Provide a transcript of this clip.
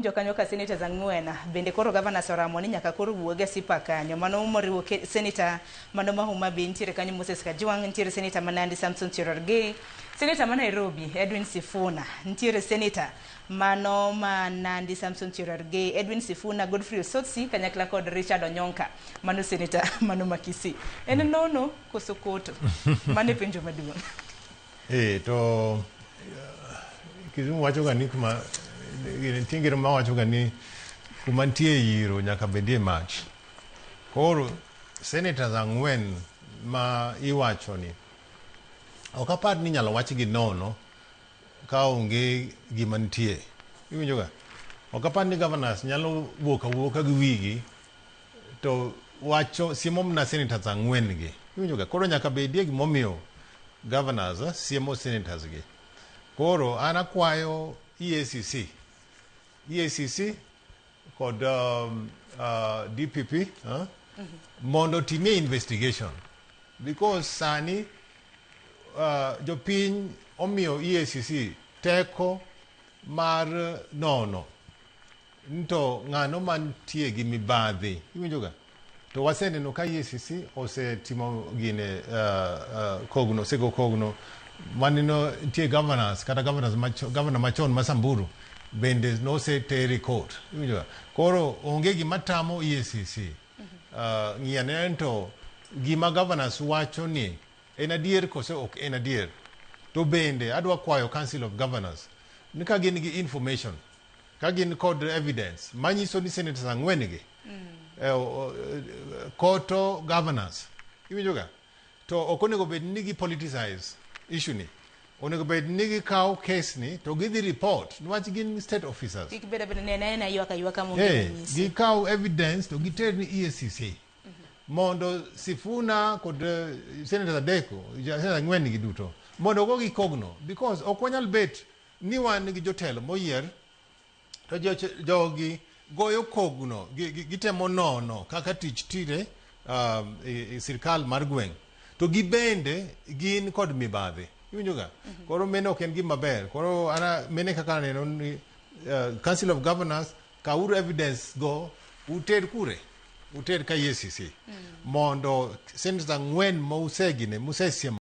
Winjo kanyo ka senators ang'wen bende koro governors oramo ni nyaka koro wuog e sipa kanyo. Mano moriwo senator mano ma Homa Bay nitiere kanyo Moses Kajwang', nitiere senator ma Nandi Samson Cherargei, senator ma Nairobi Edwin Sifuna, nitiere senator mano ma Nandi Samson Cherargei, Edwin Sifuna, Godfrey Osotsi kanyakla kod Richard Onyonka, mano senator mano ma Kisii. En nono koso koto? Mano e penjo maduong'. Eh, to Kisumu wacho ga ni kuma nitie ngero ma wacho ga ni kuma nitie yiro nyaka bedie mach. Koro senators ang'wen ma iwacho ni ok apar ni inyalo wachgi nono ka onge gima nitie. Iwinjo ga? Ok apar ni governors nyalo wuok awuoka gi wigi to wacho siemo mana senators ang'wen gi. Iwinjo ga? Koro nyaka bedie gimomiyo governors siemo senators gi. Koro an akwayo EACC, EACC kod DPP mondo otimie investigation because sani jopiny omiyo EACC teko mar nono to ng'ano mantie gi mibadhi. Iwinjo ga? To waseneno ka EACC osetimo gine kogno, osego kogno maneno nitie governors kata governors macho, governor machon ma Samburu bende noseter e court. Iwinjo ga? Koro onge gima tamo EACC ng'iyo ane to gima governors wacho ni en adier kose ok en adier. To bende adwa kwayo Council of Governors ni ka gin gi information, ka gin kod evidence manyiso ni senators ang'wen gi koto governors, iwinjo ga, to ok onego bed ni gi politicize issue ni. Onego bed ni gikawo case ni to gidhi report niwach gin state officers. Kik bed abeda ni en aena ywak aywaka maonge ranyisi. Gikaw evidence to giter ni EACC mondo Sifuna kod senators adeko, senators ang'wen gi duto mondo ogogi kogno, because ok wanyal bet ni wan gi jotelo moyier to jogi goyo kogno, gitemo nono kaka tich tire e sirkal mar gweng' to gibende gin kod mibadhi. Iwinjo ga? Koro meno ok en gima ber. Koro ana mene kaka aneno ni Council of Governors, kawuru evidence go uter kure, uter ka EACC mondo senators ang'wen mousegine mosesiemo.